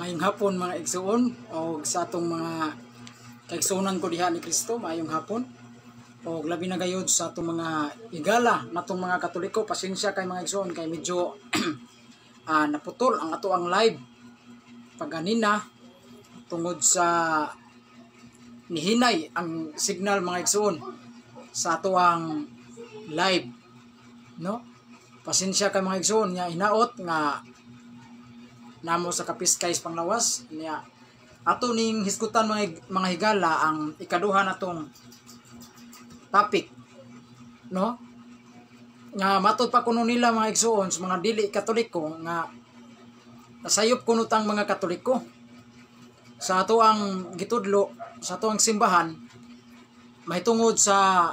Maayong hapon, mga igsuon, o sa atong mga kaigsuonan ko diha ni Kristo, maayong hapon. O labi na gayod sa atong mga igala natong mga Katoliko. Pasensya kay, mga igsuon, kay medyo naputol ang ato ang live paganina tungod sa nihinay ang signal, mga igsuon, sa ato ang live, no? Pasensya kay, mga igsuon, nga hinaot nga namo sa kapiskay sa panglawas niya. Ato ning hisgutan, mga higala, ang ikaduha natong topic, no, nga matod pa kuno nila, mga igsuon, sa mga dili Katoliko, nga nasayop kuno tang mga Katoliko sa ato ang gitudlo sa ato ang simbahan mahitungod sa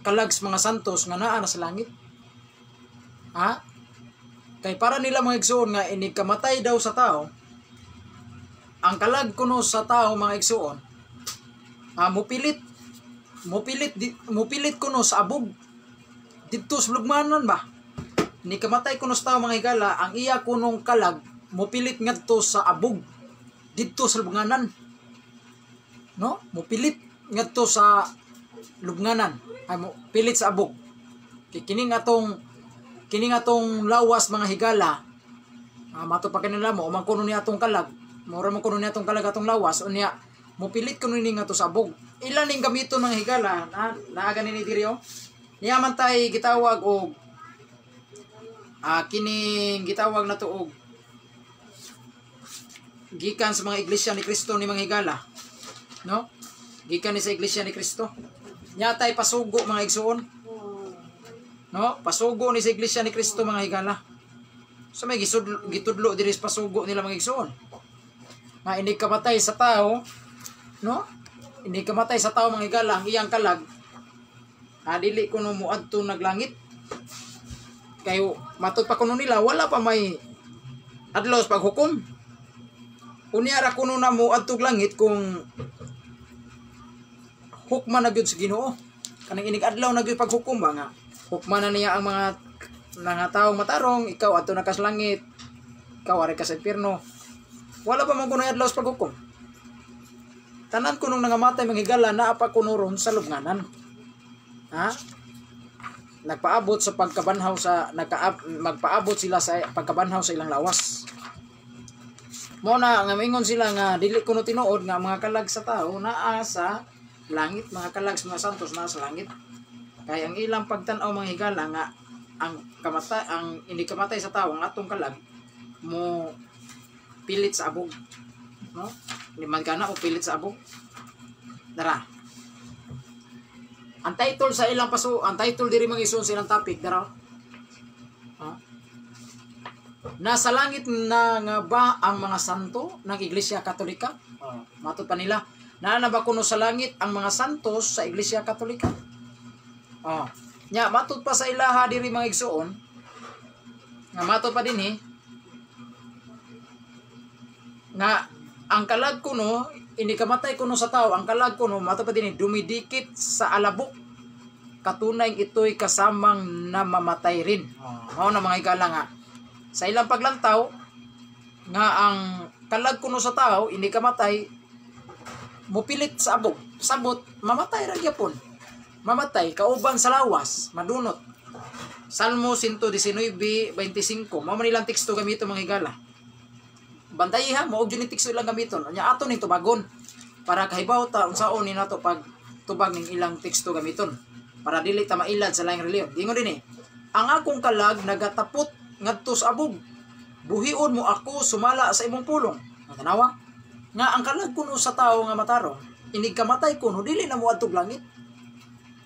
kalag sa mga santos nga naa na sa langit, ha. Kay para nila, mga igsuon, nga inig kamatay daw sa tao, ang kalag kuno sa tao, mga igsuon, mupilit kuno sa abog didto sa lubnganan ba. Ni kamatay kuno sa tao, mga higala, ang iya kunong kalag mupilit ngadto sa abog didto sa lubnganan, no? Mupilit ngadto sa lubnganan, ay mo pilit sa abog. Kay kining atong lawas, mga higala, mato pa kanila mo man kuno ni atong kalag, mura man kuno ni atong kalag atong lawas. Unya mopilit kuno ni nga to sa abog. Ilan ning gamiton, mga higala, na naa gani ni diri, oh. Niya man tay gitawag og kining gitawag na to og gikan sa mga Iglesia ni Cristo ni, mga higala, no? Gikan ni sa Iglesia ni Cristo. Nya tay pasugo, mga igsuon, no? Pasugo ni sa Iglesia ni Cristo, mga higala. So may gisudlo, gitudlo diri sa pasugo nila, mga igsuon. Nga inig kamatay sa tao, no? Inig kamatay sa tao, mga higala, ang iyang kalag dili kuno moadto naglangit. Kayo matod pa kuno nila, wala pa may adlaw sa paghukom. Unya ra kuno na moadto langit kung hukman na gyud sa Ginoo. Kanang inig adlaw na gyud paghukom ba nga hukman na niya ang mga taong matarong, ikaw adto na ka sa langit, ikaw ari ka sa impyerno. Wala pa man kuno adlaw sa paghukom. Tanan kunong nangamatay, mga higala, naa pa kuno ron sa lubnganan. Ha? Nagpaabot sa pagkabanhaw sa nagka, magpaabot sila sa pagkabanhaw sa ilang lawas. Mo na nga mingon sila nga dili kuno tinuod nga mga kalag sa tao naa sa langit, mga kalag sa mga santos naa sa langit. Kay ang ilang pagtan-aw, mga higala, nga ang kamatay, ang hindi kamatay sa tao, ang atong kalag mo pilit sa abog, no? Hindi man kana o pilit sa abog. Dara. Ang title sa ilang paso, ang title diri, mga igsoon, sa ilang topic dara. Ha? Nasa langit na nga ba ang mga santo ng Iglesia Katolika? Oh, matod pa nila. Naa na ba kuno sa langit ang mga santos sa Iglesia Katolika? Oh. Nya matud pa sa ilaha diri, mga igsuon, nga matod pa dinhi nga ang kalag kuno ini kamatay kuno sa tao, ang kalag kuno, matod pa dinhi, dumidikit sa alabok, katunay ito'y kasamang namamatay rin. Oh, mao na, mga higala, nga sa ilang paglantaw nga ang kalag kuno sa tao ini kamatay mupilit sa abog, sabot mamatay ra gyapon, mamatay kauban sa lawas, madunot. Salmo 119:25, mao man ilang teksto gamito, mga higala. Bantayi ha, mao gyud ni teksto ilang gamiton. Nya ato ning tubagon para kahibaw ta unsaon ni nato pag tubag ning ilang teksto gamiton para dili ta mailad sa laing relihiyon. Gingon dinhi, "Ang akong kalag nagatapot ngadto sa abog. Buhion mo ako sumala sa imong pulong." Tanawa nga ang kalag kuno sa tao nga matarong inig kamatay kuno dili na moadtog langit.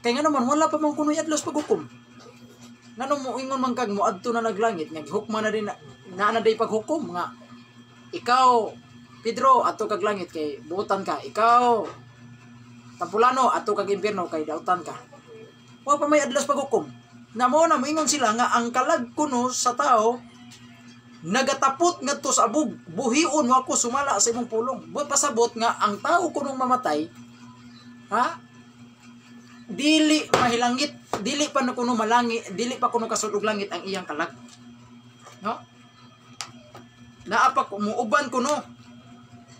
Kay nga naman wala pa man kuno adlaw sa paghukom. Ngano mo ingon man kag moadto na naglangit nga gihukman na din na na, na day paghukom nga ikaw, Pedro, adto kag langit kay buotan ka, ikaw, Tampulano, adto kag impyerno kay dautan ka? Wa pa may adlaw sa paghukom. Na mo na moingon sila nga ang kalag kuno sa tao nagatapot ngadto sa abog, buhion mo ako sumala sa imong pulong. Buot pasabot nga ang tao kunong mamatay, ha, dili mahilangit, dili pa na kuno malangi, dili pa kuno kasulog langit ang iyang kalag, no? Naa pa muuban kuno.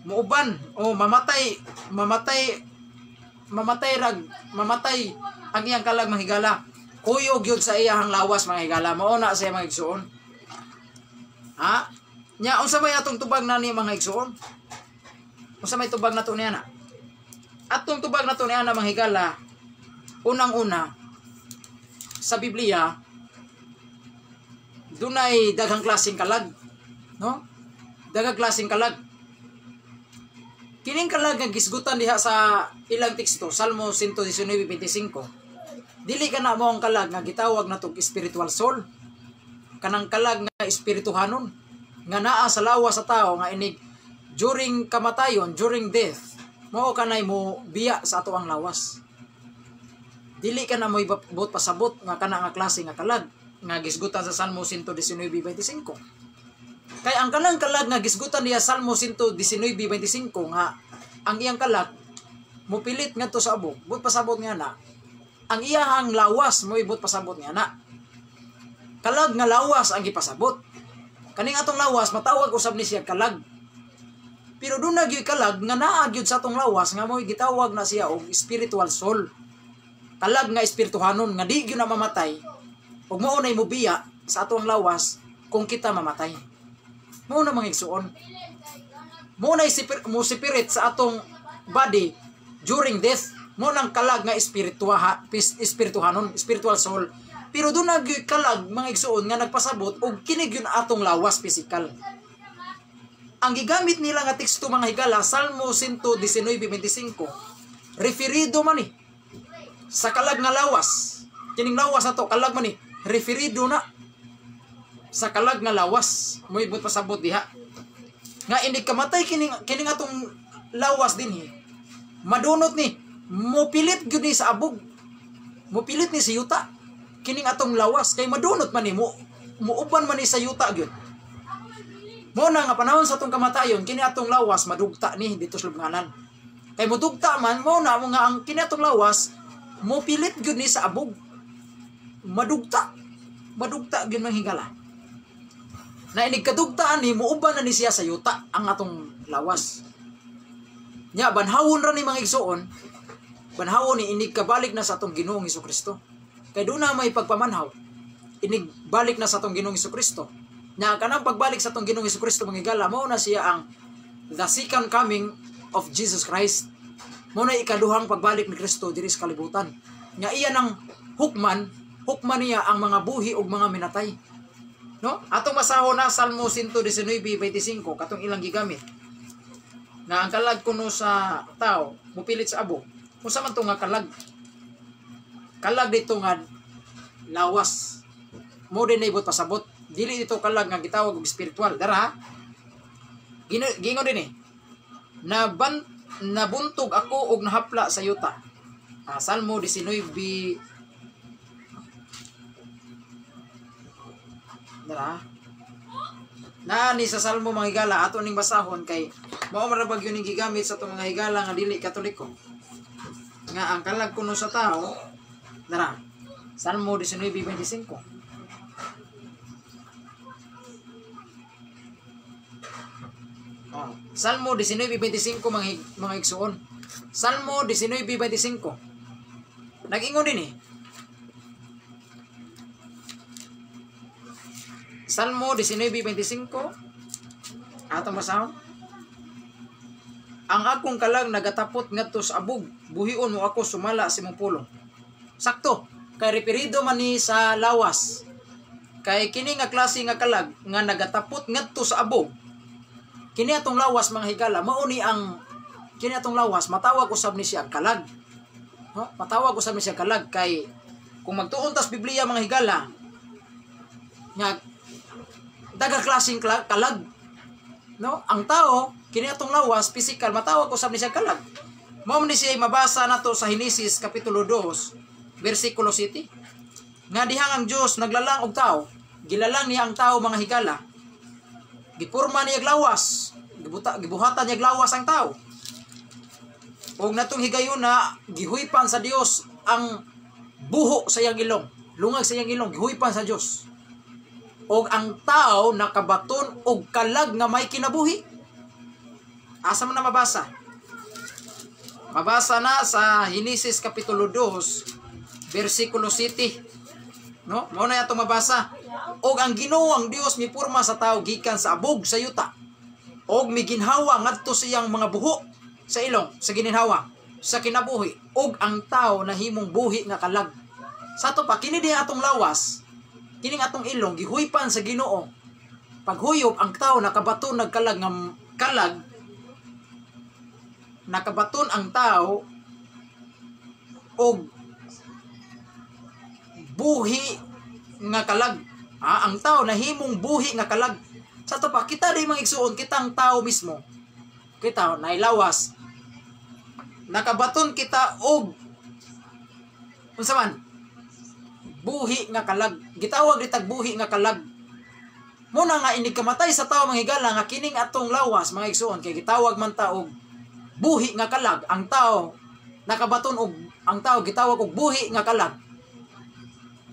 Muuban o mamatay, mamatay, mamatay rag, mamatay ang iyang kalag mga higala. Kuyog yun sa iyang lawas mga higala. Mao na siya mga igsuon. Ha? Nya unsa may atong tubag na ni mga igsuon? Unsa may tubag nato niya na? Atong tubag nato niya na mga higala, unang-una sa Biblia dunay daghang klaseng kalag, no? Daghang klaseng kalag. Kining kalag nga gisgutan diha sa ilang teksto, Salmo 119:25. Dili ka na mo ang kalag nga gitawag natong spiritual soul. Kanang kalag nga espirituhanon nga naa sa lawas sa tao nga inig during kamatayon, during death, mao kanay mo biya sa ato ang lawas. Dili ka na mo ibot pasabot nga kana nga klase nga kalag nga gisgutan sa Salmo 119:25. Kay ang kanang kalag nga gisgutan niya Salmo 119:25 nga ang iyang kalag mopilit ngadto sa abog, but pasabot nga na ang iyahang lawas mo ibot pasabot nga na. Kalag nga lawas ang gipasabot. Kaning atong lawas matawag usab ni siya kalag. Pero doon na gyud kalag nga naa gyud sa atong lawas nga mo'y gitawag na siya og spiritual soul. Kalag nga espirituhanon nga di gyud na mamatay ug mao nay mobiya sa atong lawas kung kita mamatay. Mao na mga igsuon. Mao nay mo separate sa atong body during death. Mao nang kalag nga espirituhanon, spiritual soul. Pero doon na gyud kalag mga igsuon nga nagpasabot og kini gyud atong lawas physical. Ang gigamit nila nga teksto mga higala, Salmo 119:25, referido man ni sa kalag nga lawas. Kining lawas nato kalag man ni, referido na sa kalag nga lawas. Moibot pasabot diha nga inig kamatay kining atong lawas dinhi, madunot ni, mopilit gyud ni sa abog, mopilit ni sa yuta kining atong lawas kay madunot man ni, muuban man ni sa yuta gyud. Mo na nga panahon sa atong kamatayon kini atong lawas madugta ni dito sa lubnganan. Kay modugta man, mo na nga ang kini atong lawas mopilit gyud ni sa abog, madugta, madugta gyud man higala. Na inig kadugtaan ni muuban na ni siya sa yuta ang atong lawas. Nya banhawon ra ni mga igsuon, banhawon ni inig kabalik na sa atong Ginoong Hesukristo. Kay doon na may pagpamanhaw, inig balik na sa atong Ginoong Hesukristo. Nya kanang pagbalik sa atong Ginoong Hesukristo mga higala, mao na siya ang the second coming of Jesus Christ. Mao na ikaduhang pagbalik ni Kristo diri sa kalibutan. Nya iya nang hukman, hukman niya ang mga buhi ug mga minatay. No? Atong basahon na Salmo 119:25 katong ilang gigamit. Nga ang kalag kuno sa tao mopilit sa abo. Unsa man to nga kalag? Kalag dito nga lawas. Mo din ibot pasabot. Dili dito kalag nga gitawag og spiritual. Dara ha? Gingon din eh. Nabuntog ako og nahapla sa yuta. Salmo 19. Dara. Naa ni sa Salmo mga higala ato ning basahon kay mao man ra bag yun ning gigamit sa atong mga higala nga dili Katoliko. Nga ang kalag kuno sa tao, dara. Salmo 19:25. Oh, Salmo 19:25 mga igsuon. Salmo 19:25. Nag-ingon din eh. Salmo 19:25. Atong basahon. Ang akong kalag nagatapot ngadto sa abog, buhion mo ako sumala sa imong pulong. Sakto, kay referido man ni sa lawas. Kay kini nga klase nga kalag nga nagatapot ngadto sa abog, kini atong lawas mga higala, mao ni ang kini atong lawas matawag usab ni siya kalag. No? Matawag usab ni siya kalag kay kung magtuon tas Biblia mga higala nga daghang klaseng kalag. No? Ang tao kini atong lawas physical matawag usab ni siya kalag. Mao man ni siya mabasa nato sa Henesis kapitulo 2 bersikulo 7. Nga dihang ang Dios naglalang og tao, gilalang niya ang tao mga higala. Gipurma niya lawas, gibuhatan niya lawas ang tao. Og natong higayuna gihuypan sa Dios ang buho sa iyang ilong, lungag sa iyang ilong, gihuypan sa Dios. Og ang tao nakabaton og kalag nga may kinabuhi. Asa man na mabasa? Mabasa na sa Henesis kapitulo 2 versikulo 7. No? Mao na atong mabasa. Og ang Ginoo ang Dios mipurma sa tao gikan sa abog sa yuta. Og miginhawa ngadto sa iyang mga buho sa ilong sa gininhawa sa kinabuhi, og ang tao nahimong buhi nga kalag. Sa ato pa, kini diha atong lawas, kining atong ilong gihuypan sa Ginoo. Paghuyop, ang tao nakabaton nagkalag nga kalag, nakabaton ang tao og buhi nga kalag. Ah, ang tao nahimong buhi nga kalag. Sa ato pa, kita di mga igsuon, kitang tao mismo. Kita nailawas. Nakabaton kita og unsa man? Buhi nga kalag. Gitawag ditag buhi nga kalag. Muna nga inig kamatay sa tao, mga higala, nga kining atong lawas, mga igsuon, kay gitawag man ta og buhi nga kalag. Ang tao nakabaton og, ang tao gitawag og buhi nga kalag.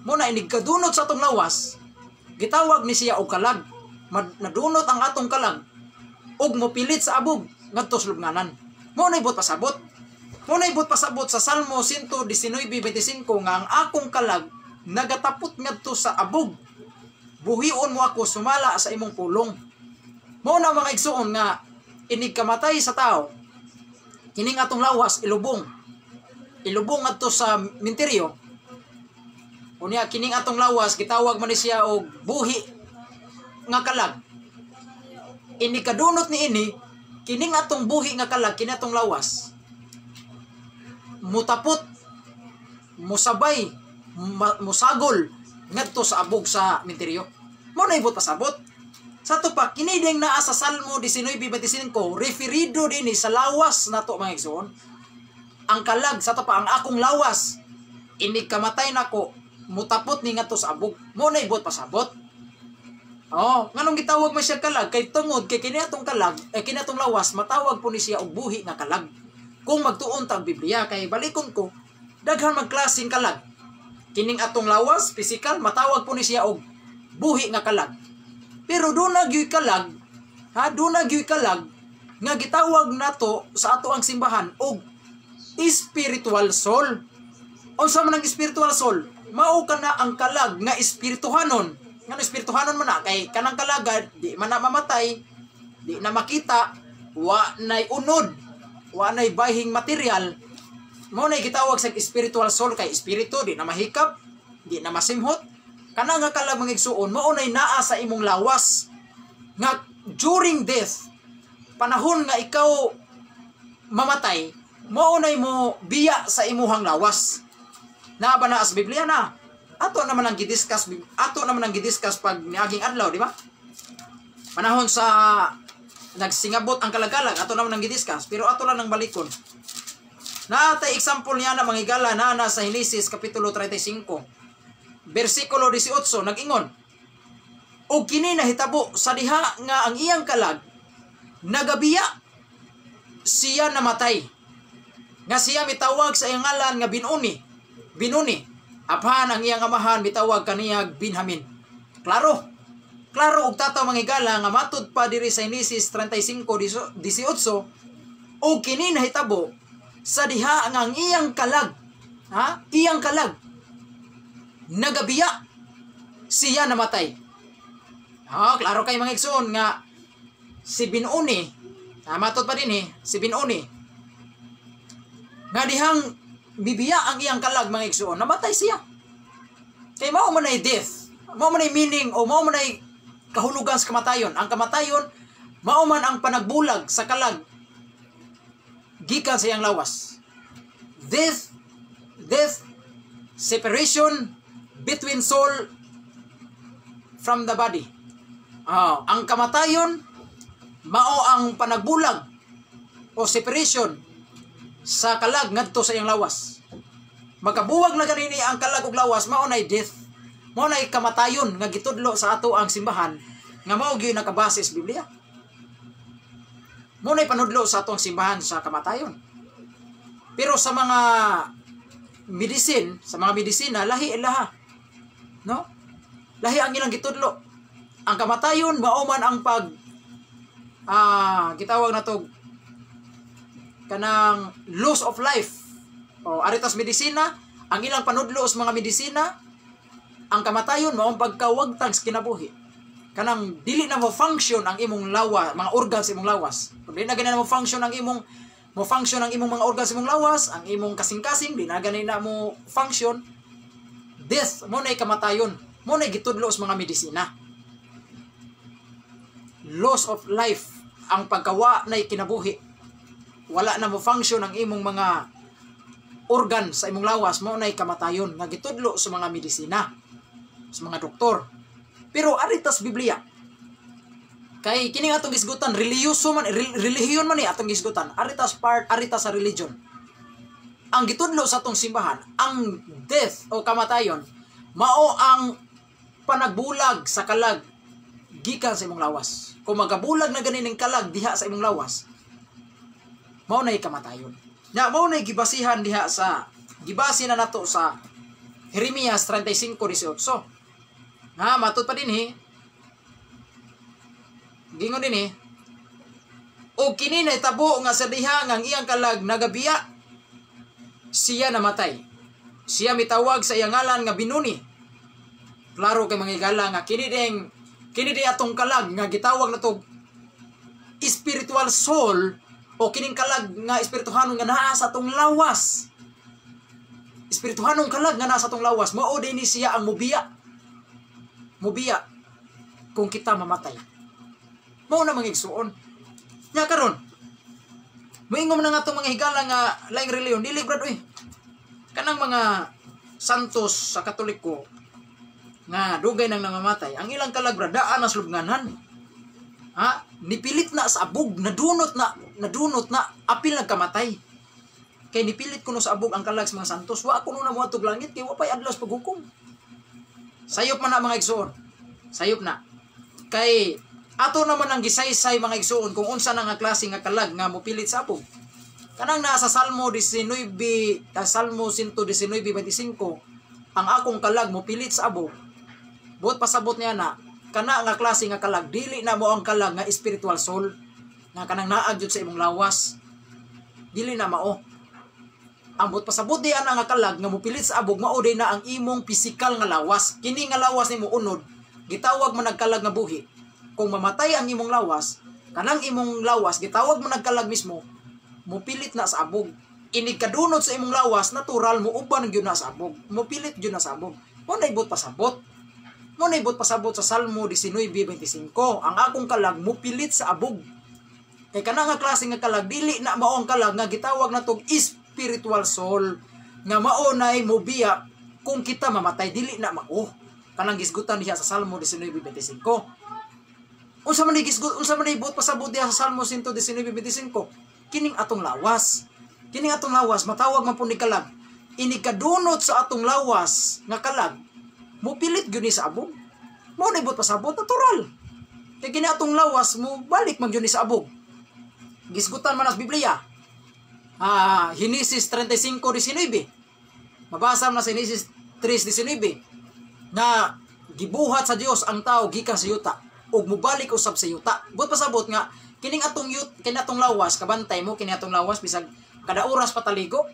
Muna inig kadunot sa atong lawas, gitawag ni siya og kalag. Nadunot ang atong kalag og mopilit sa abog ngadto sa lubnganan. Mao na ibot pasabot. Mao na ibot pasabot sa Salmo 119:25 nga ang akong kalag nagatapot ngadto sa abog. Buhion mo ako sumala sa imong pulong. Mao na, mga igsuon, nga inig kamatay sa tao, kining atong lawas ilubong. Ilubong ngadto sa minteryo. Unya kining atong lawas gitawag man ni siya og buhi nga kalag. Inig kadunot ni ini, kining atong buhi nga kalag, kini atong lawas, mutapot, musabay, musagol ngadto sa abog sa minteryo. Mao na ibot pasabot. Sa ato pa, kini ding naa sa Salmo 19:25, referido dinhi sa lawas nato, mga igsoon. Ang kalag, sa ato pa, ang akong lawas, inig kamatay nako, mutapot ni ngadto sa abog. Mao na ibot pasabot. Oh, nganong gitawag man siya kalag? Kay tungod kay kini atong kalag, eh, kini atong lawas matawag po ni siya og buhi nga kalag. Kung magtuon ta og Biblia, kay balikon ko, daghan man klaseng kalag. Kining atong lawas physical matawag po ni siya og buhi nga kalag. Pero duna gyuy kalag, ha, duna gyuy kalag nga gitawag nato sa ato ang simbahan og spiritual soul. Unsa man ang spiritual soul? Mao kana ang kalag nga espirituhanon. Ngano espirituhanon man na? Kay kanang kalaga di man na mamatay, di na makita, wa nay unod, wa nay bahing material. Mao nay gitawag sa spiritual soul kay espiritu, di na mahikap, di na masimhot. Kana nga kalag, mga igsuon, mao nay naa sa imong lawas nga during death, panahon nga ikaw mamatay, mao nay mo biya sa imuhang lawas. Naa ba na sa Biblia na? Ato naman ang gidiscuss pag niaging adlaw, di ba? Panahon sa nagsingabot ang kalagalag, ato naman ang gidiscuss, pero ato lang ang balikon. Naatay example niya na, mga higala, na sa Henesis kapitulo 35 versikulo 18, nag-ingon, "Og kini nahitabo sa diha nga ang iyang kalag nagabiya, siya namatay, nga siya mitawag sa iyang ngalan nga Binoni. Binoni. Apan ang iyang amahan mitawag kaniya Benjamin." Klaro. Klaro og tataw, mga higala, nga matud pa diri sa Henesis 35:18, og kini nahitabo sa diha nga ang iyang kalag, ha? Iyang kalag nagabiya, siya namatay. Ha, klaro kay, mga igsoon, nga si Binoni, ha, matod pa din eh, si Binoni nga dihang bibiya ang iyang kalag, mga igsoon, namatay siya. Kay mao man ay death, mao man ay meaning o mao man ay kahulugan sa kamatayon. Ang kamatayon mao man ang panagbulag sa kalag gikan sa iyang lawas. Death, death, separation between soul from the body. Ah, ang kamatayon mao ang panagbulag o separation sa kalag ngadto sa iyang lawas. Magkabuwag na ganini ang kalag ug lawas, mao nay death. Mao nay kamatayon nga gitudlo sa ato ang simbahan nga mao gyud nakabase sa Biblia. Mao nay panudlo sa atong simbahan sa kamatayon. Pero sa mga medicine, sa mga medisina, lahi ilaha. No? Lahi ang ilang gitudlo. Ang kamatayon mao man ang pag gitawag na to kanang loss of life. O aritas medisina, ang ilang panudlo sa mga medisina, ang kamatayon mao ang pagkawagtang sa kinabuhi. Kanang dili na mo function ang imong lawa, mga organs sa imong lawas. Kung dili na gani na mo function ang imong mo function ang imong mga organs sa imong lawas, ang imong kasing-kasing di na gani na mo function, death mo na kamatayon, mo na gitudlo sa mga medisina. Loss of life, ang pagkawa na kinabuhi. Wala na mo function ang imong mga organ sa imong lawas, mo na kamatayon nga gitudlo sa mga medisina, sa mga doktor. Pero aritas Biblia, kay kini nga atong gisgutan, relihiyoso man, relihiyon man ni atong gisgutan, aritas part, aritas sa religion. Ang gitudlo sa atong simbahan, ang death o kamatayon, mao ang panagbulag sa kalag gikan sa imong lawas. Kung magabulag na ganin kalag diha sa imong lawas, mao na kamatayon. Na mao na gibasihan diha sa gibase na nato sa Jeremias 35:18. Nga matud pa dinhi, gingon dinhi, o kini nahitabo nga sa diha nga ang iyang kalag nagabiya, siya namatay. Siya mitawag sa iyang ngalan nga Benoni. Klaro kay mga higala nga kini di atong kalag nga gitawag nato spiritual soul o kining kalag nga espirituhanon nga naa sa atong lawas. Espirituhanong kalag nga naa sa atong lawas, mao din ni siya ang mubiya. Mubiya kung kita mamatay. Mao na mga igsuon. Nya karon, moingon na nga itong mga higala nga laing reliyon, dili brad oy. Kanang mga santos sa Katoliko nga dugay nang nangamatay, ang ilang kalag brad daan na lubnganan. Ha? Nipilit na sa abog, nadunot na apil nagkamatay. Kay nipilit kuno sa abog ang kalag sa mga santos, wa kuno na moadtog langit kay wa pay adlaw sa paghukom. Sayop man na mga igsuon. Sayop na. Kay ato naman ang gisaysay mga igsuon kung unsa na nga klase nga kalag nga mopilit sa abog. Kanang naa sa Salmo 19, Salmo 119:25, ang akong kalag mopilit sa abog. Buot pasabot niya na kana nga klase nga kalag dili na mo ang kalag nga spiritual soul nga kanang naag jud sa imong lawas. Dili na mao. Ang buot pasabot di ana nga kalag nga mopilit sa abog mao day na ang imong pisikal nga lawas. Kini nga lawas nimo unod gitawag man nagkalag nga buhi. Kung mamatay ang imong lawas, kanang imong lawas gitawag man nagkalag mismo, mopilit na sa abog. Inig kadunot sa imong lawas, natural mo uban gyud na sa abog. Mopilit gyud na sa abog. Mo na ibot pasabot. Mo na ibot pasabot sa Salmo 19:25. Ang akong kalag mopilit sa abog. Kay kana nga klase nga kalag dili na mao ang kalag nga gitawag natog spiritual soul nga mao nay mobiya kung kita mamatay, dili na mao. Kanang gisgutan diha sa Salmo 19:25. Unsa man gisgut, unsa man ibot pasabot diha sa Salmo 119:25? Kining atong lawas. Kining atong lawas matawag man pud ni kalag. Ini kadunot sa atong lawas nga kalag mopilit gyud ni sa abog. Mao na ibot pasabot natural. Kay kini atong lawas mo balik man gyud ni sa abog. Gisgutan man as Biblia. Henesis 35:19. Mabasa man sa Henesis 3:19 na gibuhat sa Dios ang tao gikan sa yuta ug mobalik usab sa yuta. Buot pasabot nga kining atong yut, kini atong lawas, kabantay mo kini atong lawas bisag kada oras pa taligo,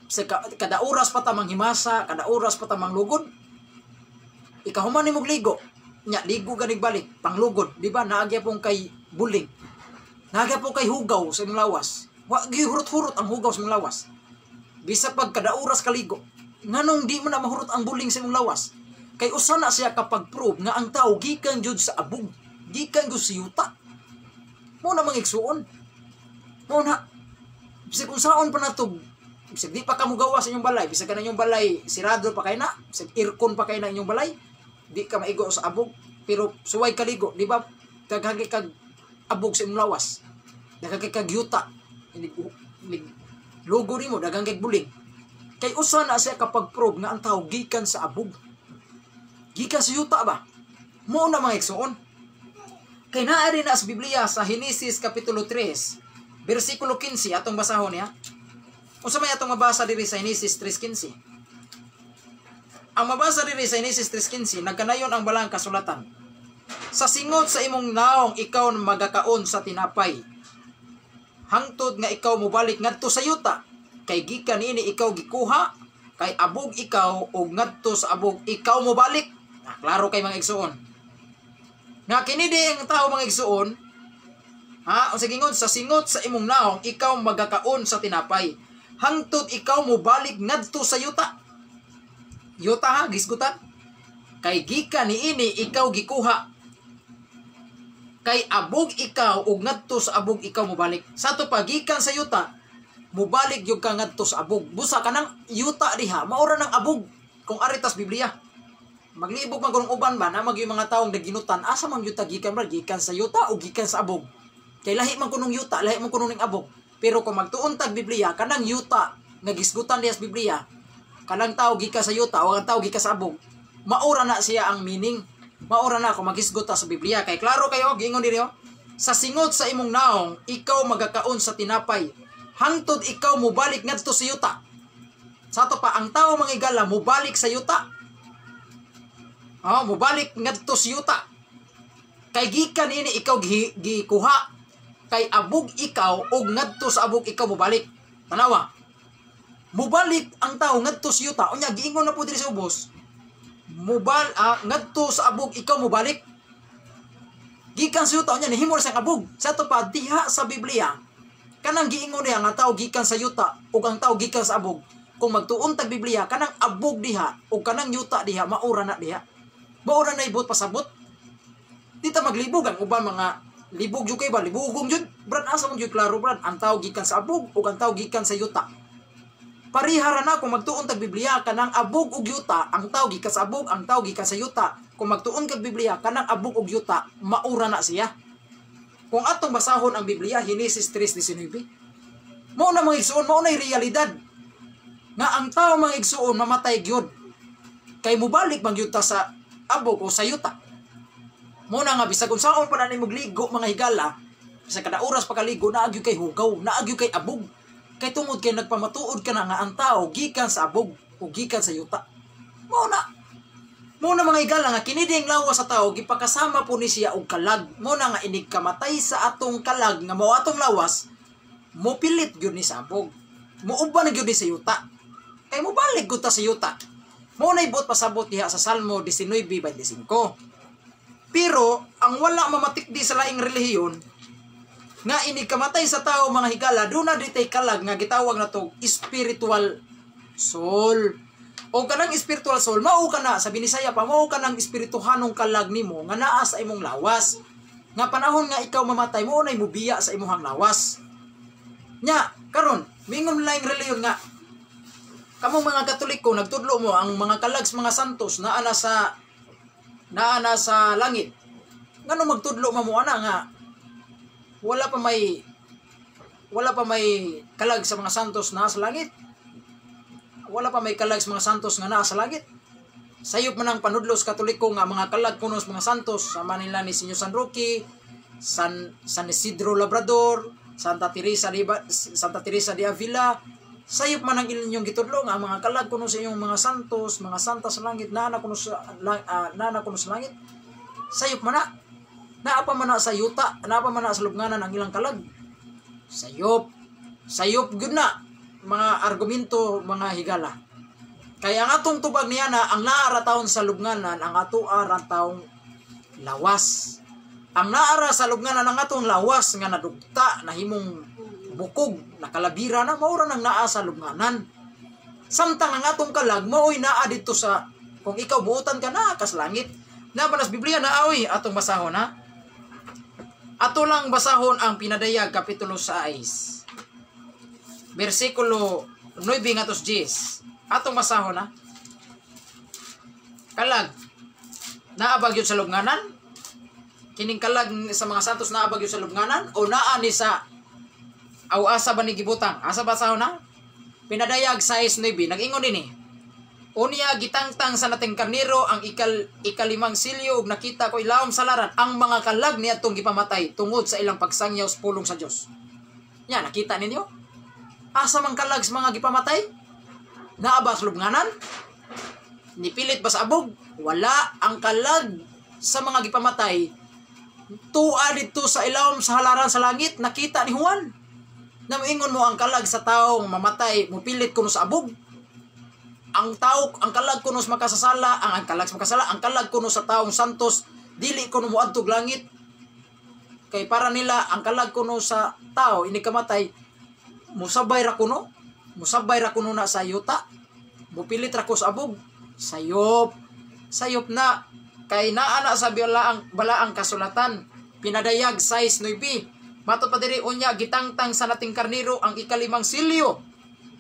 bisag kada oras pa ta manghimasa, kada oras pa ta manglugod. Ikahuman nimo ligo, nya ligo ganig balik panglugod, di ba? Naagya pong kay buling. Naagya po kay hugaw sa imong lawas. Wa gihurot-hurot ang hugaw sa imong lawas. Bisa pag kada oras kaligo, nganong di mo na mahurot ang buling sa imong lawas? Kay usa na siya kapag prove nga ang tao gikan jud sa abog, gikan jud sa yuta. Mo na mga igsuon. Mo na. Bisag unsaon pa nato, bisag di pa ka mogawa sa inyong balay, bisag ka na inyong balay sirado pa kay na, bisag aircon pa kay na inyong balay, di ka maigo sa abog, pero suway kaligo, di ba? Daghang kag abog sa imong lawas. Daghang kag yuta. Inig, inig logo nimo daghang kag buling. Kay usa na siya kapag prove nga ang tao gikan sa abog. Gikan sa yuta ba? Mo na mga igsuon. Kay naa rin na sa Biblia sa Henesis kapitulo 3, bersikulo 15 atong basahon niya. Unsa may atong mabasa diri sa Henesis 3:15? Ang mabasa diri sa Henesis 3:15, nagkanayon ang balang kasulatan. Sa singot sa imong naong ikaw magakaon sa tinapay, hangtod nga ikaw mobalik ngadto sa yuta, kay gikan niini ikaw gikuha, kay abog ikaw ug ngadto sa abog ikaw mobalik. Ah, klaro kay, mga igsuon, nga kini di ang tao, mga igsuon, ha, unsa gingon? Sa singot sa imong naong ikaw magakaon sa tinapay, hangtod ikaw mobalik ngadto sa yuta. Yuta ha, gisgutan. Kay gikan niini ikaw gikuha, kay abog ikaw ug ngadto sa abog ikaw mobalik. Sa ato pa, gikan sa yuta, mobalik gyud ka ngadto sa abog. Busa kanang yuta diha maura ng abog kung aritas Biblia. Maglibog man kunong uban ba na mag yung mga taong naginutan, asa man yuta gikan ba, gikan sa yuta o gikan sa abog? Kay lahi man kunong yuta, lahi man kunong ning abog. Pero kung magtuon tag Biblia, kanang yuta nga gisgutan diha sa Biblia, kanang tao gikan sa yuta o ang tao gikan sa abog, maura na siya ang meaning. Maura na kung maghisgot ta sa Biblia. Kay klaro kayo, giingon diri, oh, sa singot sa imong naong, ikaw magakaon sa tinapay, hangtod ikaw mobalik ngadto sa yuta. Sa ato pa, ang tao, mga igala, mobalik sa yuta. Oh, mobalik ngadto sa yuta. Kay gikan ini ikaw gikuha, kay abog ikaw ug ngadto sa abog ikaw mobalik. Tanawa. Mobalik ang tao ngadto sa yuta. Unya giingon na po diri sa ubos. Mobal ngadto sa abog ikaw mobalik. Gikan sa yuta, unya nihimo na siyang abog. Sa ato pa, diha sa Biblia, kanang giingon niya nga tao gikan sa yuta ug ang tao gikan sa abog. Kung magtuon tag Biblia, kanang abog diha ug kanang yuta diha maura na diha. Maura na ibot pasabot. Di ta maglibog ang uban, mga libog jud kay ba, libugong jud. Brad, asa man jud klaro, brad, ang tao gikan sa abog ug ang tao gikan sa yuta. Parihara na kung magtuon tag Biblia, kanang abog ug yuta, ang tao gikan sa abog, ang tao gikan sa yuta. Kung magtuon kag Biblia, kanang abog ug yuta, maura na siya. Kung atong basahon ang Biblia, Henesis 3:19. Mao na, mga igsuon, mao na realidad. Nga ang tao, mga igsuon, mamatay gyud. Kay mobalik man gyud ta sa abog o sa yuta. Mao na nga bisag unsaon pa na nimo ligo, mga higala, sa kada oras pa kaligo, naa gyud kay hugaw, naa gyud kay abog. Kay tungod kay nagpamatuod ka na nga ang tao gikan sa abog o gikan sa yuta. Mao na. Mao na, mga higala, nga kini ding lawas sa tao gipakasama po ni siya og kalag. Mao na nga inig kamatay sa atong kalag nga mao atong lawas, mopilit gyud ni sa abog. Muuban na gyud ni sa yuta. Kay mobalik gyud ta sa yuta. Mao na ibot pasabot diha sa Salmo 19:25. Pero ang wala mamatikdi sa laing relihiyon nga inig kamatay sa tao, mga higala, doon na ditay kalag nga gitawag na to spiritual soul. O kanang spiritual soul, mao ka na sa Binisaya pa, mao ka ng espirituhanong kalag nimo nga naa sa imong lawas. Nga panahon nga ikaw mamatay, mao nay mubiya sa imong lawas. Nya, karon, mingon laing relihiyon nga kamong mga Katoliko nagtudlo mo ang mga kalag sa mga santos naa na sa langit. Ngano magtudlo man mo ana nga wala pa may kalag sa mga santos na sa langit? Wala pa may kalag sa mga santos nga naa sa langit. Sayop man ang panudlo sa Katoliko nga mga kalag kuno sa mga santos sama nila ni Senyor San Roque, San San Isidro Labrador, Santa Teresa de Avila. Sayop man ang inyong gitudlo nga ang mga kalag kuno sa inyong mga santos, mga santa sa langit naa na kuno sa langit. Sayop man na. Naa pa man na sa yuta, naa pa man na sa lubnganan ang ilang kalag. Sayop. Sayop gyud na mga argumento, mga higala. Kaya ang atong tubag niya na ang naara taon sa lubnganan ang ato ara taong lawas. Ang naara sa lubnganan ang atong lawas nga nadugta, nahimong bukog, nakalabira na, maura nang naa sa lubnganan. Samtang ang atong kalag mao'y naa dito sa, kung ikaw buotan ka na kas langit. Na ba nas Biblia na aoy atong basahon, ha? Ato lang basahon ang Pinadayag kapitulo 6. Bersikulo 9 ngadto 10. Atong basahon, ha. Kalag naa ba gyud sa lubnganan? Kining kalag sa mga santos, naa ba gyud sa lubnganan o naa ni sa aw asa ba ni gibutang? Asa basahon na? Pinadayag 6:9. Nag-ingon dinhi. Unya gitangtang sa nating karnero ang ikalimang silyo ug nakita ko ilawom sa laran ang mga kalag niadtong gipamatay tungod sa ilang pagsangyaw sa pulong sa Dios. Nya, nakita ninyo? Asa man kalag sa mga gipamatay? Naa ba sa lubnganan? Nipilit ba sa abog? Wala. Ang kalag sa mga gipamatay tua didto sa ilawom sa halaran sa langit, nakita ni Juan. Na moingon mo ang kalag sa taong mamatay mopilit kuno sa abog. Ang tao, ang kalag kuno sa makasasala, ang kalag sa makasala, ang kalag kuno sa taong santos dili kuno moadtog langit. Kay para nila ang kalag kuno sa tao ini kamatay musabay ra kuno na sa yuta, mupilit ra ko sa abog. Sayop, sayop na kay naa na sa balaang kasulatan, Pinadayag 6:9. Mato pa diri, unya gitangtang sa nating karniro ang ikalimang silyo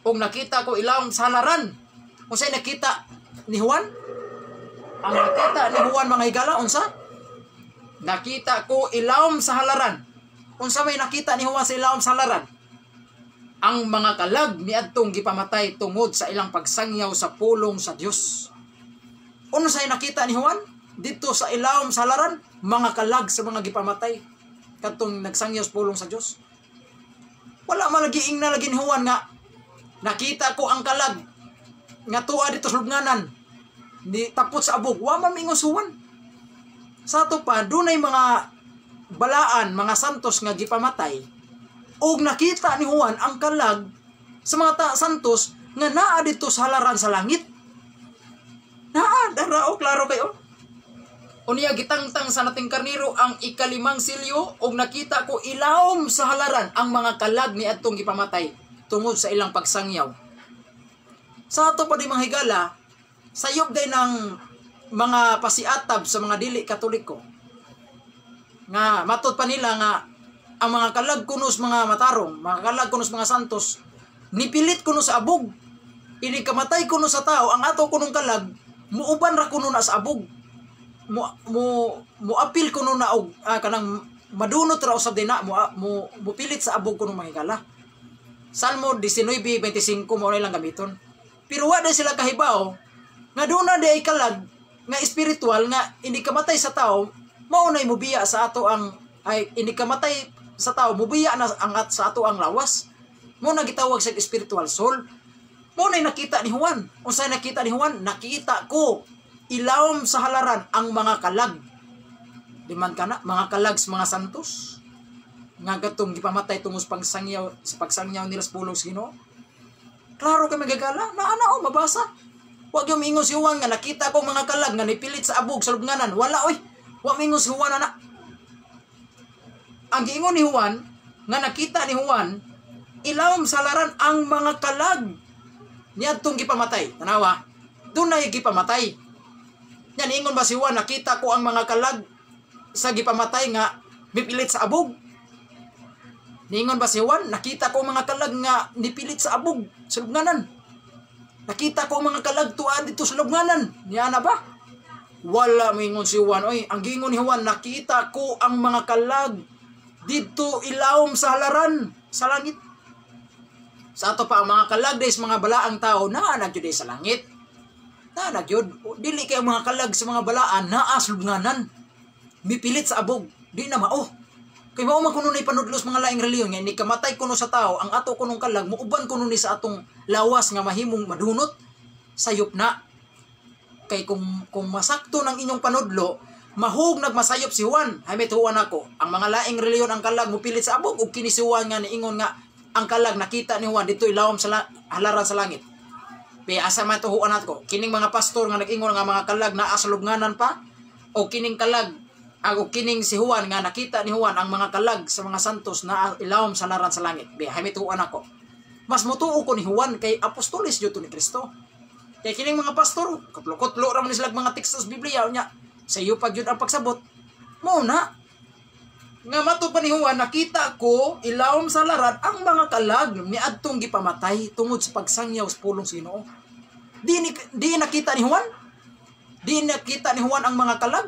ug nakita ko ilawom sa halaran. Unsay nakita ni Juan? Ang nakita ni Juan, mga higala, unsa? Nakita ko ilawom sa halaran. Unsa may nakita ni Juan sa ilawom sa halaran? Ang mga kalag niadtong gipamatay tungod sa ilang pagsangyaw sa pulong sa Dios. Unsay nakita ni Juan didto sa ilawom sa halaran? Mga kalag sa mga gipamatay kadtong nagsangyaw sa pulong sa Dios. Wala man lagi ingna lagi ni Juan nga nakita ko ang kalag nga tuwa dito sa lubnganan ni tapot sa abog. Wa man mingon si Juan. Sa ato pa, dunay mga balaan, mga santos nga gipamatay og nakita ni Juan ang kalag sa mga santos nga naa dito sa halaran sa langit. Naa dara o klaro kayo. Unya gitangtang sa nating karniro ang ikalimang silyo ug nakita ko ilawom sa halaran ang mga kalag ni adtong gipamatay tungod sa ilang pagsangyaw. Sa ato pa di, mga higala, sayop day ng mga pasiatab sa mga dili Katoliko. Nga matod pa nila nga ang mga kalag kunos mga matarong, mga kalag kunos mga santos, nipilit kuno sa abog. Ini kamatay kuno sa tao, ang ato kunong kalag, muuban ra kuno na sa abog. Mo mo mo apil kuno na og kanang madunot ra usab din na mo mo mopilit sa abog kuno, mga higala. Salmo 19:25 mo na ilang gamiton. Pero wa sila kahibaw nga doon na di ay kalag nga espiritual nga hindi kamatay sa tao mao nay mubiya sa ato ang ay hindi kamatay sa tao mubiya na ang at sa ato ang lawas mo na gitawag sa spiritual soul. Mo na nakita ni Juan. Unsay nakita ni Juan? Nakita ko ilawom sa halaran ang mga kalag. Di man kana mga kalag sa mga santos nga gatong gipamatay tungod sa pagsangyaw nila sa pulong sa Ginoo. Klaro kay magagala na ana o mabasa. Wag yung mingon si Juan nga nakita ko mga kalag nga nipilit sa abog sa lubnganan. Wala oy. Wa mingon si Juan ana. Ang giingon ni Juan nga nakita ni Juan ilawom sa halaran ang mga kalag niadtong gipamatay. Tanawa. Dunay gipamatay. Yan ingon ba si Juan nakita ko ang mga kalag sa gipamatay nga mipilit sa abog? Niingon ba si Juan nakita ko ang mga kalag nga nipilit sa abog sa lubnganan? Nakita ko ang mga kalag tuan dito sa lubnganan. Niya na ba? Wala mingon si Juan. Oy, ang giingon ni Juan, nakita ko ang mga kalag dito ilawom sa halaran sa langit. Sa ato pa ang mga kalag des mga balaang tao naa na gyud sa langit. Naa na gyud. Dili kay ang mga kalag sa mga balaan naa sa lubnganan. Mipilit sa abog, di na mao. Kay mao man kuno nay panudlos mga laing relihiyon nga ni kamatay kuno sa tao ang ato kunong kalag muuban kuno ni sa atong lawas nga mahimong madunot. Sayop na. Kay kung masakto ng inyong panudlo, mahug nagmasayop si Juan. Hay may tuwan ako. Ang mga laing relihiyon ang kalag mopilit sa abog ug kini si Juan nga niingon nga ang kalag nakita ni Juan dito ilawom sa halaran sa langit. Be asa man tuhuan ako? Kining mga pastor nga nag-ingon nga mga kalag naa sa lubnganan pa o kining kalag o kining si Juan nga nakita ni Juan ang mga kalag sa mga santos na ilawom sa halaran sa langit. Be hay may tuhuan ako. Mas mutuo ko ni Juan kay apostolis jud to ni Kristo. Kay kining mga pastor, kutlo-kutlo ra man sila mga teksto sa Biblia unya sa iyo pag jud ang pagsabot. Mo na nga mato pa ni Juan nakita ko ilawom sa laran ang mga kalag niadtong gipamatay tungod sa pagsangyaw sa pulong sa Ginoo. Di nakita ni Juan? Di nakita ni Juan ang mga kalag?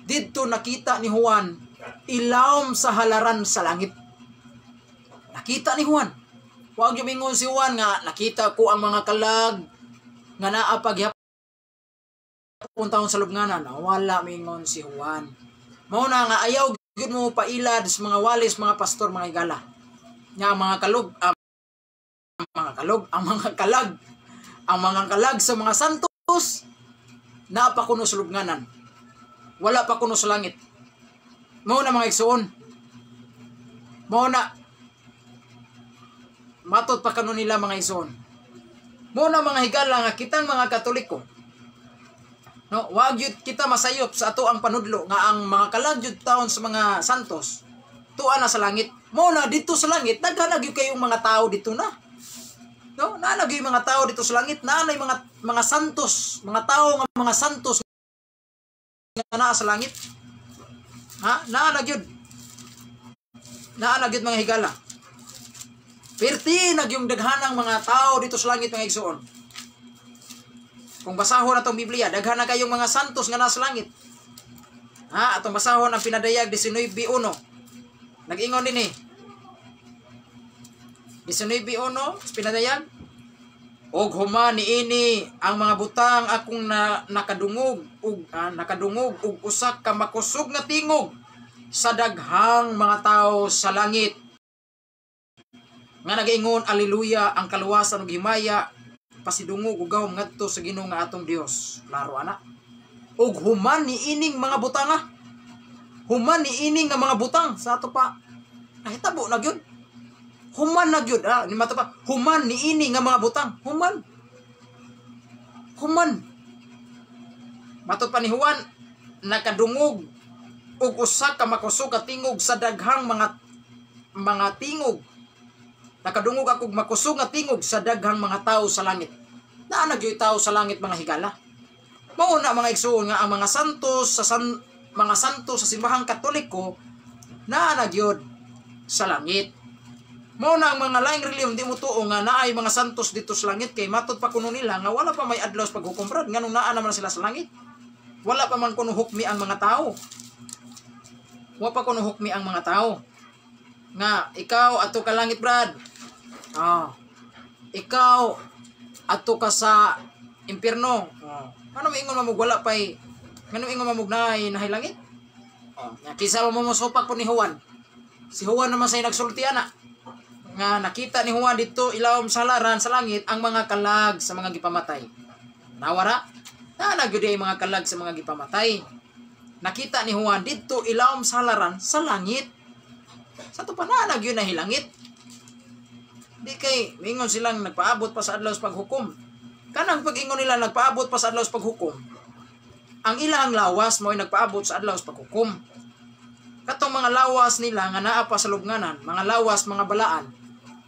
Didto nakita ni Juan ilawom sa halaran sa langit. Nakita ni Juan. Huwag yung ingon si Juan nga nakita ko ang mga kalag nga naa paghapon taon sa lubnganan. Wala mingon si Juan. Mao na nga ayaw gyud mo pailad sa mga walis, mga pastor, mga higala. Nga mga kalog, mga kalog, ang mga kalag, ang mga kalag sa mga santos naa pa kuno sa lubnganan. Wala pa kuno sa langit. Mao na, mga igsuon. Mao na matod pa kano nila, mga igsuon. Mao na, mga higala, nga kitang mga Katoliko, no, wag yun kita masayop sa ato ang panudlo nga ang mga kalag yun taon sa mga santos tuwa na sa langit. Mao na dito sa langit daghan na gyud kayong mga tao dito na. No, naa na gyud mga tao dito sa langit, naa na mga santos, mga tao nga mga santos nga naa sa langit. Ha? Naa na gyud. Naa na gyud, mga higala. Perti na gyung daghanang mga tao dito sa langit, mga igsuon. Kung basahon atong Biblia, daghan na kayong mga santos nga nasa langit. Ha, atong basahon ang Pinadayag 19:1. Nag-ingon din eh. 19:1, Pinadayag. Og human niini ang mga butang akong na, nakadungog og usa ka makusog nga tingog sa daghang mga tao sa langit nga nagaingon, "Aleluya, ang kaluwasan ug himaya, pasidungog ug gahom ngadto sa Ginoo nga atong Dios." Klaro ana. Og human niining mga butang, ah. Human niining nga mga butang sa ato pa nahitabo na gyud. Human na gyud, ah, ni mato pa human niini nga mga butang, human. Human. Matod pa ni Juan, nakadungog og usa ka makusog ka tingog sa daghang mga tingog. Nakadungog ako makusog nga tingog sa daghang mga tao sa langit. Naa na gyud tao sa langit, mga higala. Mao na, mga igsuon, nga ang mga santos sa mga santo sa simbahang Katoliko naa na gyud sa langit. Mao na ang mga laing relihiyon di mo tuo nga naay mga santos dito sa langit kay matod pa kuno nila nga wala pa may adlaw sa paghukom, brad, nganong naa naman sila sa langit. Wala pa man kuno hukmi ang mga tao. Wa pa kuno hukmi ang mga tao. Nga ikaw ato ka langit, brad. Ah. Ikaw ato ka sa impyerno. Oh. Ano maingon mamug wala pay, ngano ingon mamug naay nahay langit? Oh, nga kisa mo mosupak po ni Juan. Si Juan naman say nagsulti ana nga nakita ni Juan dito ilawom sa halaran sa langit ang mga kalag sa mga gipamatay. Nawara? Na gyud ay mga kalag sa mga gipamatay. Nakita ni Juan dito ilawom sa halaran sa langit. Sa to pa na gyud na hilangit. Di kay mingon silang nagpaabot pa sa adlaw sa paghukom. Kanang pag-ingon nila nagpaabot pa sa adlaw sa paghukom, ang ilang lawas mo'y nagpaabot sa adlaw sa paghukom. Katong mga lawas nila nga naa pa sa lubnganan, mga lawas, mga balaan,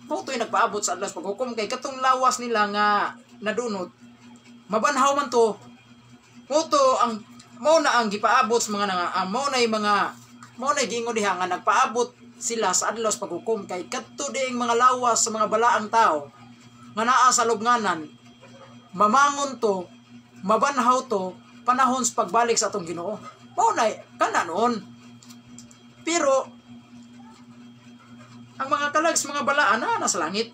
mao to'y nagpaabot sa adlaw sa paghukom kay katong lawas nila nga nadunot, mabanhaw man to. Mao to ang mao na ang gipaabot sa mga nga ang mao na mga mao na giingon diha nga nagpaabot sila sa adlaw sa paghukom kay kadto diing mga lawas sa mga balaang tao nga naa sa lubnganan, mamangon to, mabanhaw to panahon sa pagbalik sa atong Ginoo. Mao na kana noon. Pero ang mga kalag sa mga balaan na nasa langit.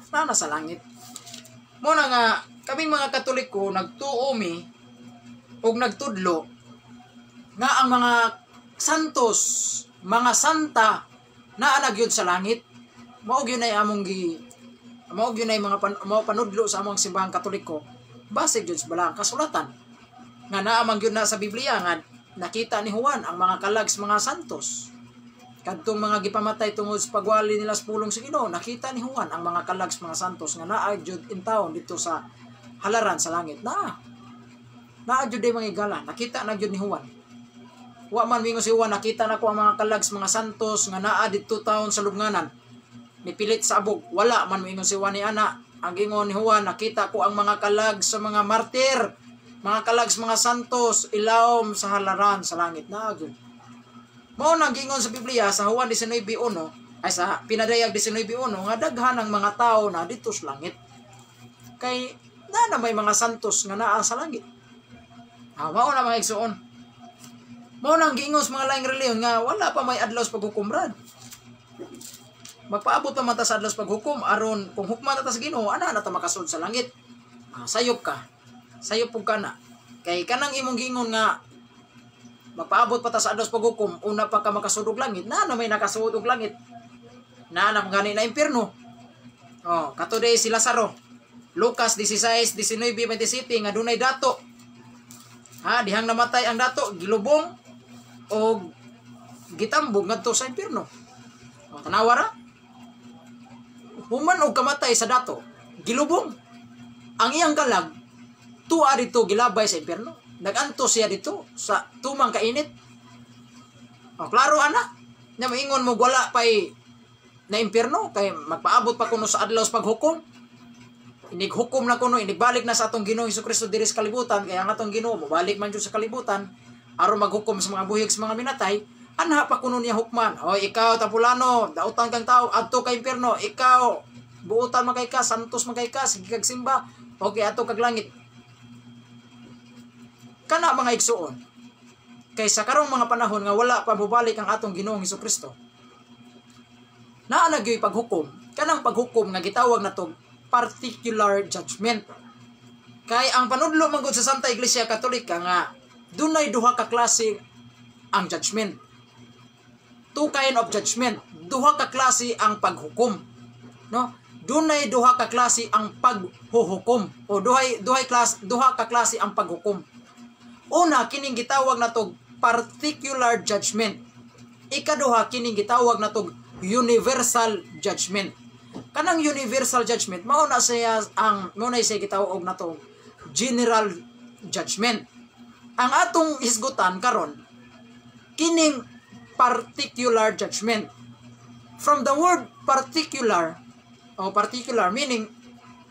Na nasa langit. Mao na nga kaming mga Katoliko nagtuo mi og nagtudlo nga ang mga santos, mga santa naa na gyud sa langit. Mao gyud nay among gi mao gyud nay mga mao panudlo sa among simbahang Katoliko base gyud sa balaang kasulatan. Nga naa man gyud na sa Biblia nga nakita ni Juan ang mga kalag sa mga santos. Kadtong mga gipamatay tungod sa pagwali nila sa pulong sa Ginoo, nakita ni Juan ang mga kalag sa mga santos nga naa gyud in town dito sa halaran sa langit. Na. Naa gyud mga higala, nakita na gyud ni Juan. Wa man mingon si Juan, "Nakita na ko ang mga kalag sa mga santos nga naa didto taon sa lubnganan, nipilit sa abog." Wala man moingon si Juan ni ana. Ang ingon ni Juan, "Nakita ko ang mga kalag sa mga martir, mga kalag sa mga santos ilawom sa halaran sa langit." Na gyud. Mao nang giingon sa Biblia sa Juan 19:1 ay sa Pinadayag 19:1 nga daghan ang mga tao na dito sa langit. Kay na may mga santos nga naa sa langit. Ah, mao na, mga igsuon. Mao nang giingon sa mga laing relihiyon nga wala pa may adlaw sa paghukom, brad. Magpaabot pa man ta sa adlaw sa paghukom aron kung hukman na ta sa Ginoo, ana na ta makasud sa langit. Ah, sayop ka. Sayop pug ka na. Kay kanang imong giingon nga magpaabot pa ta sa adlaw sa paghukom, una pa ka makasud og langit, na na may nakasud og langit. Na na gani na impierno. Oh, kato day si Lazaro. Lucas 16:19-27 nga dunay dato. Ha, dihang namatay ang dato, gilubong og gitambog ngadto sa impyerno. O, tanawa ra. Human og kamatay sa dato, gilubong. Ang iyang kalag tuwa dito, gilabay sa impyerno. Naganto siya dito sa tumang kainit. O, klaro ana. Nya maingon mo wala pay na impyerno kay magpaabot pa kuno sa adlaw sa paghukom. Inighukom na kuno, inigbalik na sa atong Ginoo Hesus diri sa kalibutan, kaya ang atong Ginoo mobalik man jud sa kalibutan aron maghukom sa mga buhig, sa mga minatay. Anha pa kuno niya hukman. "O ikaw, tapulano, dautan kang tao, adto ka impyerno. Ikaw, buutan man kay ka, santos man kay ka, sige kag simba. Okay, adto kag langit." Kana, mga igsuon, kay sa karong mga panahon nga wala pa mobalik ang atong Ginoong Hesus, naa na gyoy paghukom, kanang paghukom nga gitawag nato particular judgment. Kay ang panudlo man gud sa Santa Iglesia Katolika nga dunay duha ka klase ang judgment. Two kind of judgment. Duha ka klase ang paghukom. No? Dunay duha ka klase ang paghuhukom o duhay duhay class duha ka klase ang paghukom. Una, kining gitawag nato particular judgment. Ikaduha, kining gitawag nato universal judgment. Kanang universal judgment, mao na siya gitawag nato general judgment. Ang atong hisgutan karon, kining particular judgment. From the word particular o particular, meaning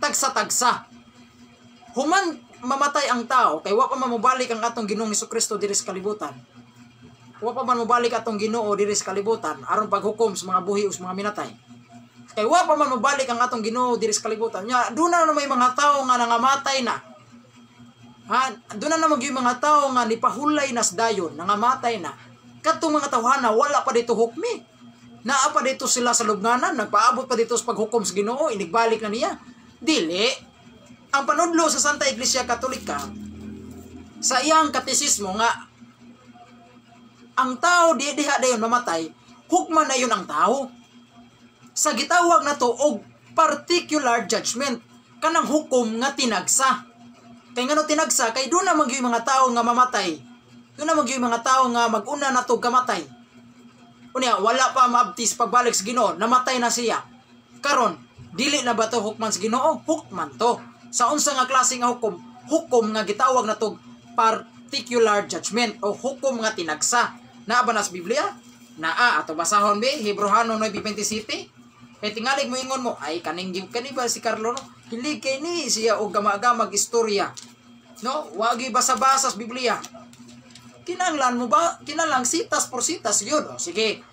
tagsa-tagsa. Human mamatay ang tao, kay wa pa man mobalik ang atong Ginoong Kristo diri sa kalibutan. Wa pa man mobalik atong Ginoo diri sa kalibutan aron paghukom sa mga buhi o sa mga minatay. Kay wa pa man mobalik ang atong Ginoo diri sa kalibutan. Nya duna na may mga tao nga nangamatay na. Ha, duna na magyud mga tao nga nipahulay na sa dayon, nangamatay na. Kadtong mga tawhana wala pa dito hukmi. Naa pa dito sila sa lubnganan, nagpaabot pa dito sa paghukom sa Ginoo, inigbalik na niya. Dili. Ang panudlo sa Santa Iglesia Katolika sa iyang katesismo nga ang tao di diha dayon mamatay, hukman na yun ang tao. Sa gitawag na to og particular judgment, kanang hukom nga tinagsa. Kay ngano tinagsa? Kay duna man gyud mga tao nga mamatay. Duna man gyud mga tao nga mag-una na to kamatay. Unya wala pa maabtis pagbalik sa Ginoo, namatay na siya. Karon, dili na ba to hukman sa Ginoo? Hukman to. Sa unsa nga klase nga hukom? Hukom nga gitawag na to particular judgment o hukom nga tinagsa. Naa ba na sa Biblia? Naa. Ato basahon be, Hebrohano 9:27. Kay tingalig mo ingon mo, "Ay, kaning kani ba si Carlo, no? Hilig kay ni siya og gama-gamag istorya. No, wagi basa-basa sa Biblia." Kinanglan mo ba? Kinahanglan citas por citas yun. O, sige.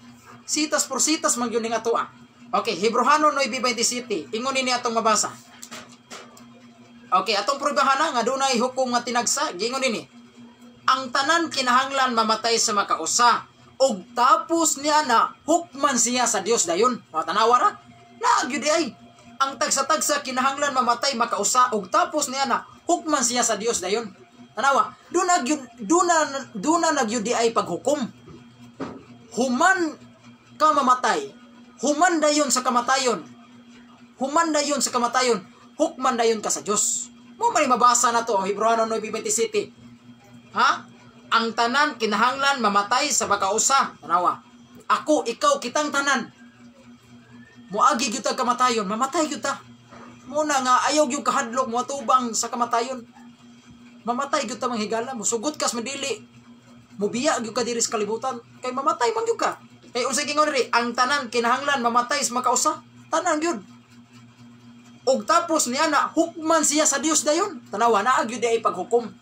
Citas por citas man yun nga tuwa. Okay, Hebrohano 9:27. Ingon ni atong mabasa. Okay, atong prubahan na nga dunay hukom nga tinagsa. Gingon nini. Ang tanan kinahanglan mamatay sa makausa ug tapos niya na hukman siya sa Dios dayon. O, tanawa ra. Naa gyud ay. Ang tagsa-tagsa kinahanglan mamatay makausa ug tapos niya na hukman siya sa Dios dayon. Tanawa, duna na gyud ay paghukom. Human ka mamatay, human dayon sa kamatayon. Human dayon sa kamatayon, hukman dayon ka sa Dios. Mo man mabasa na to, Hebreano 9:27. Ha? Ang tanan kinahanglan mamatay sa makausa. Tanawa. Ako, ikaw, kitang tanan. Moagi gyud ta kamatayon, mamatay gyud ta. Muna nga ayaw gyud kahadlok mo atubang sa kamatayon. Mamatay gyud ta, mga higala, musugot kas madili. Mubiya gyud ka diri sa kalibutan kay mamatay man gyud ka. Kay unsa gingon diri, ang tanan kinahanglan mamatay sa makausa. Tanan gyud. Og tapos niya na hukman siya sa Dios dayon. Tanawa, naa gyud ay paghukom.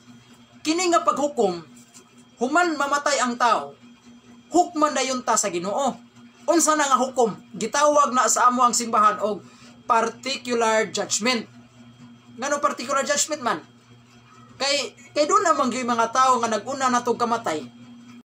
Kini nga paghukom, human mamatay ang tao, hukman dayon ta sa Ginoo. Unsa na nga hukom? Gitawag na sa amo ang simbahan og particular judgment. Ngano particular judgment man? Kay doon naman gyud mga tao nga nag-una na tog kamatay.